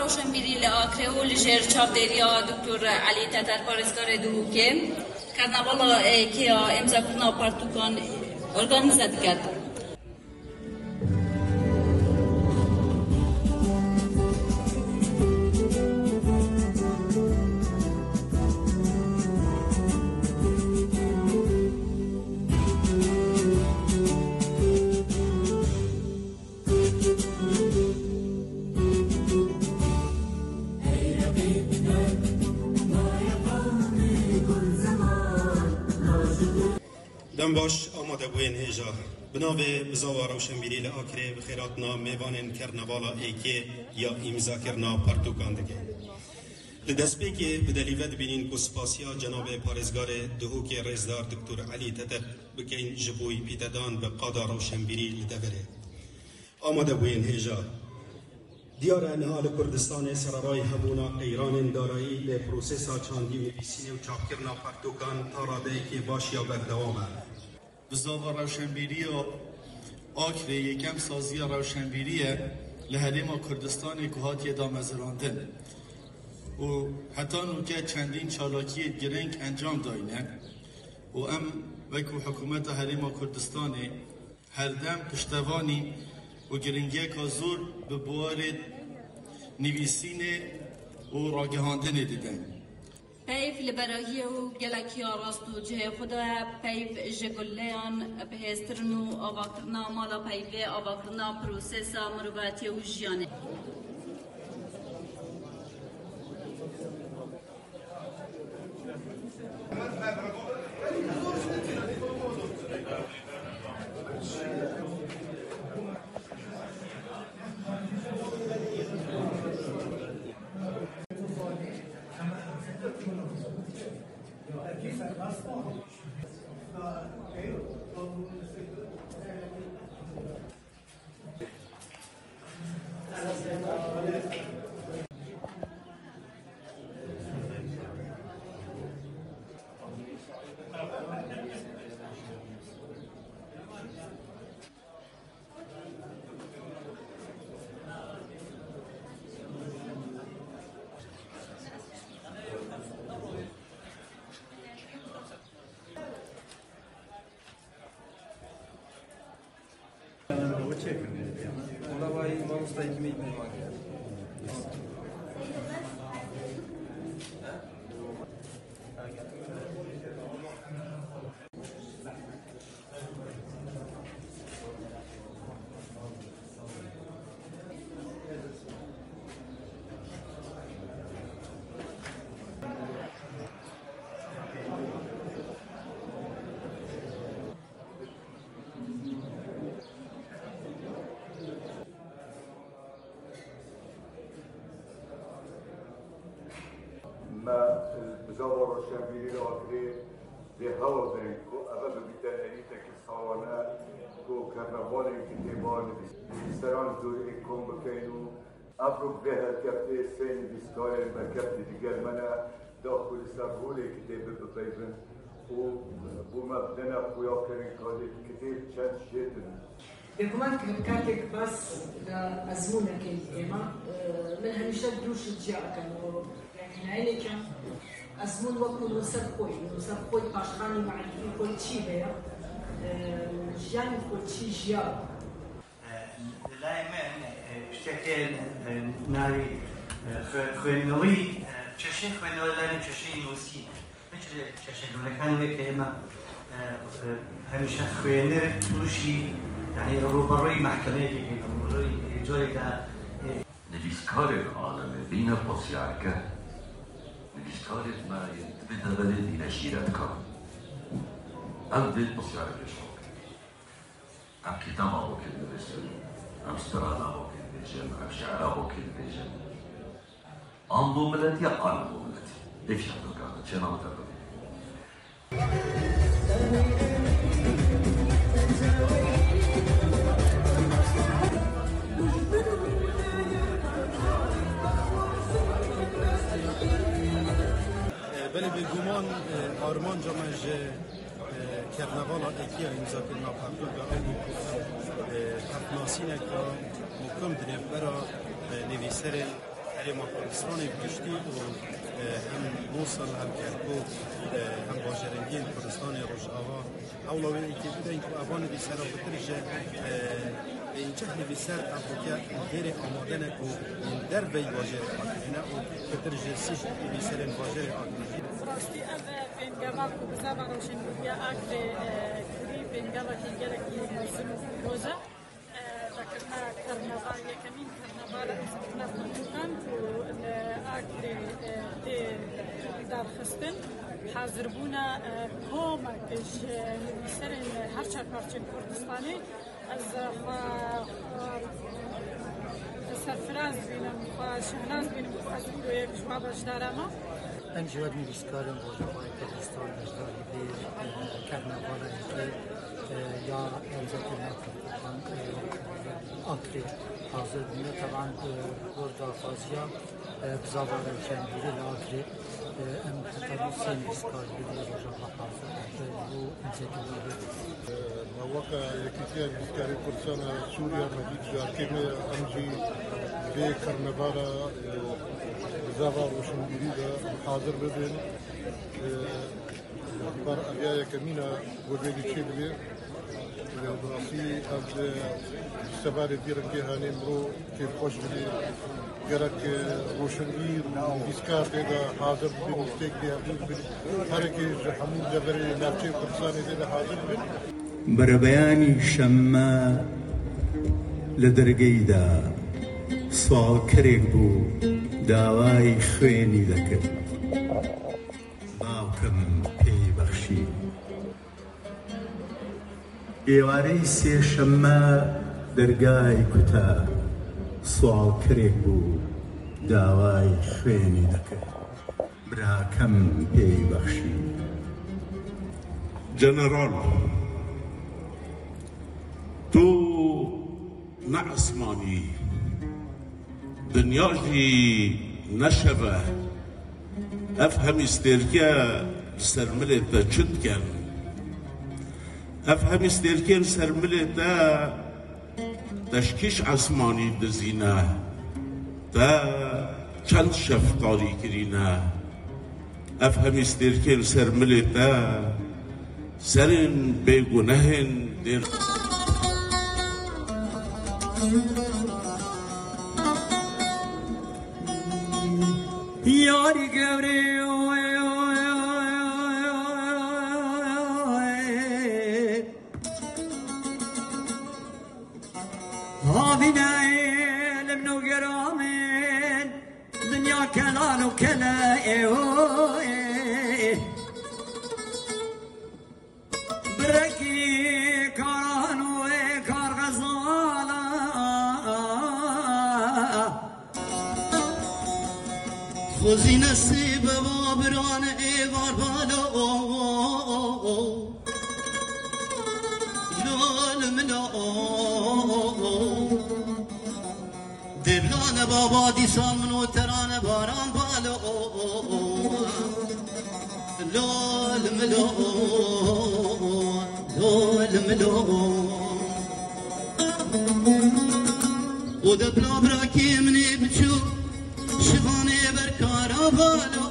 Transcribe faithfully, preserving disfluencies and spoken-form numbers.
Rewşenbîrî li Akrê û li jêr çavdêriya Doktor Elî Teter, parêzgarê Duhokê, karnavala êkê ya îmzakirina pirtûkan organîze diket. Dem baş, amadebûyên hêja. Bi navê Bizava Rewşenbîrî li Akrê bi xêrhatina mêvanên Kernevala êkê ya îmzakirina pirtûkan dike. Li destpêkê bi delî ve dibînin ku spasiya cenabê parêzgarê Duhokê rêzdar Doktor Elî Teter bikeyn ji bo wî pîtedan bi qada rewşenbîrî li deverê. Amadebûyên hêja. Diyar e niha li Kurdistanê sererayî hebûna qeyranên darayî lê prosesa çandî û nivîsînê û çapkirina pirtûkan ta radeyekê baş ya berdewam e. Bizava rewşenbîriya Akrê yekem saziya rewşenbîrî ye li Herêma Kurdistanê ku hatiye damezirandin û heta nûke çendîn çalakiyê girîng encam dayne û em wekî Hikûmeta Herêma Kurdistanê herdem piştevanî û girîngiyeka zor bi buwarê nivîsînê û ragihandinê didin. Peyv li berahiyê û gelek ya rast û cihê xwe de ye, peyv ji guleyan bihêztir in û avakirina mala peyvê, avakirina prosesa mirovatiyê û jiyanê. Ola vay mamosta ekmeği bir var ya. Me, e, Bizava Roşenbîrî li Akrê dê hewl derin ku eve bibîte herîtekî salane ku karnavalên kitêba nivîs-, nivîseran zorê kom bikeyn û evro bi vê helkeftê sê nivîskarên me kevtî digel me ne, da ku li ser rolê kitêbê bipeyvin û bo me bidene xuyakirin kadê kitêb çend şêt in. Lê ku me dikir katek bas li ezmûnekê êma, e, min hemîşe dûr ji ciya kem û, yanî, nayê lê kem ezmûn wekû nûser xwe, nûser xwe paşxanî marîfî xwe çî heye, e, jiyanî xwe çî jiya. E, li layê min, e, tiştekê, e, navê, e, xwe-, xwênilî, e, çeşê xwênilî, layê çeşê nûsî. Hiç çeşê gurnekan wê ke êma, e, e, hemîşe xwênir tûşî, yanî rûberûyî mehkemeyekê bîne, rûberûyî hêcoyê de, e, Nivîskarên alemê bîne pirsyargeh. Nivîskarên me yên di vê deverê bîne şîretkar. Em vê pirsyargehê ji xwe bikin. Em kîtaba xwe kê dibêjin, em strana xwe kê dibêjin, em şi'ra xwe kê dibêjin. An bo miletî ya an bo miletî. Ev şartokar çêna te bibî. Belê bêguman, e, armanca me ji, e, kernevala êkî ya îmzakirina pirtûka ew bû ku, e, hevnasîneka mukim di nêvbera, e, nivîserên Hema Kurdistanê bi giştî û, e, hem Mûsil, hem Kerkûk, e, hem bajarên din Kurdistanê Rojava, ewla wê êkê bidin ku evan nivîsera pitir ji, e, pêncî nivîser ev weke dêrê amade ne ku yên derveyî bajarê hatine û pitir ji sî nivîserên bajarê hatine. Bi rastî ev pêngava ku bi zava rewşenbîriya Akrê, e, kirî, pêngavekî gelekî mezin û pîroz e. Vekirina karnaval, yekemîn karnaval ez hatime Kurdistanê ku li Akrê, e, tê darxistin. Hazirbûna, e, komek ji nivîserên her çar parçeyên Kurdistanê. Ez xwe, xwe serfiraz bînim, xwe şehnaz bînim ku ez îro yek ji wan beşdara me. Em jî wek nivîskarên Rojavayê Kurdistan beşdarî vê, e, karnavala yekê, e, ya Encetê Navdewletan, e, Akrê hazir bûne. Teban, e, gor daxwaziya, e, bi zava rewşenbîrî li Akrê, e, em heta nû sê nivîskar li Rojava hazir, e, bo Encetê Navdewletan. E, me weke Yekîtiya Nivîskarên Kurdistan a Sûriye me dît, carkê me ye em jî vê karnavala, e, bi zava rewşenbîrî de hazir bibin. E, Bar ev ya yekemîn e ku vê dî çêdibê. Bi rastî ev, e, sevalê vî rengê hanê mirov kêfxweş bibê. Gerek, e, roşenbîr û nivîskar tê de hazir bibin, stêk bê hevdû dibin. Herekê ji hemû deverê navçeyê Kurdistanê tê de hazir bibin. Berebeyanî şemma li dergeyî de sualkerek bû, dawayî xwênî dikir. Bawkim pêy bexşî. Êvareyî sêşemma dergayê kuta, sualkerek bû, dawayê xwênî dikir. Birakim pêy bexşî. General, tu ne esmanî, dinya jî ne şev e. Ev hemî stêrke li ser milê te çi dikin? Ev hemî stêrkên ser milê te, te ji kîş esmanî dizîne? Te çend şev tarî kirîne? Ev hemî stêrkên ser milê te, serên bêgunehên dêr. Yarî gewrê, havîne limno geramên, dinya kelan û kele ê. Birekî karan û ê karxezala. Xwezî nesîbe babiran ê var balo. Lol milo. Devlane baba dîsan min û terane baran balo. Lol milo, lol milo. O de bila birakê min ê biçû, şivanê berkara balo.